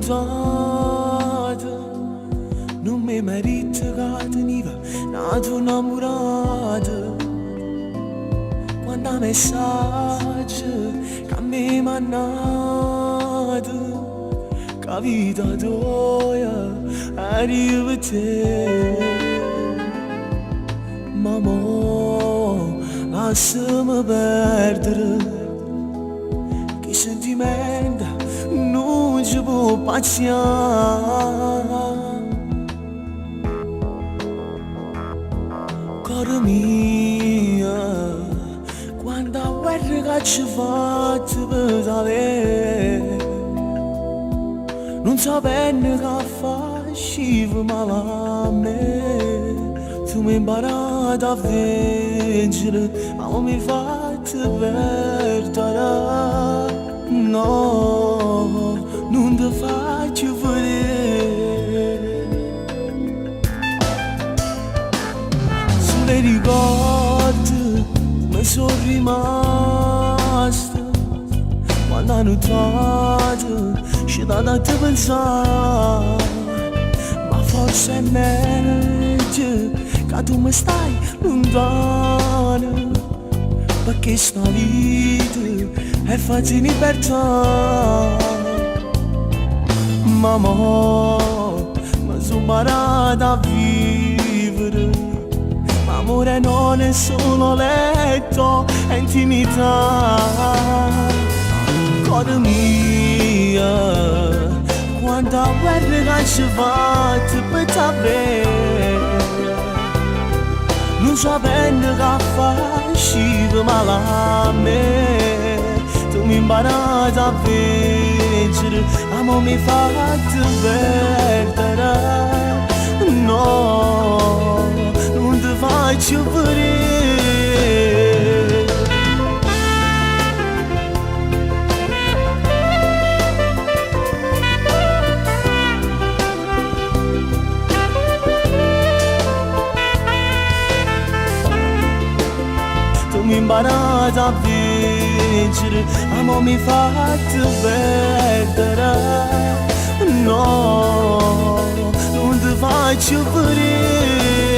Nuttata. Nun me merito ca tenive n'ato 'nnammurato. Quanta messaggi ca m'hê mannato, Ch' 'a vita toja ero pe' te. Ma mo lassame perdere Ch' 'e sentimente nun ce può pazzià. Core mio, quanta guerra ch'aggio fatto pe t'avè, nun sapenno ca facive male a me. Tu m'hê 'mparato a vencere, ma mo m'hê fatto perdere. No, nun te faccio vedè. Sule 'e ricordi me so' rimaste quann 'a nuttata scetata a te pensà. Ma forse è meglio ca tu me stai luntano pecché sta vita è fatta 'e libertà. Ma mo me so' 'mparato a vivere, ma amore non è solo letto e intimità. Core mio, quanta guerra ch'aggio fatto pe t'avè, nun sapenno ca facive male a me. Tu m'hê 'mparato a vencere, ma mo m'hê fatto perdere. No, nun te faccio vedè. Tu m'hê 'mparato a vencere, ma mo m'hê fatto perdere. No, nun te faccio vedè.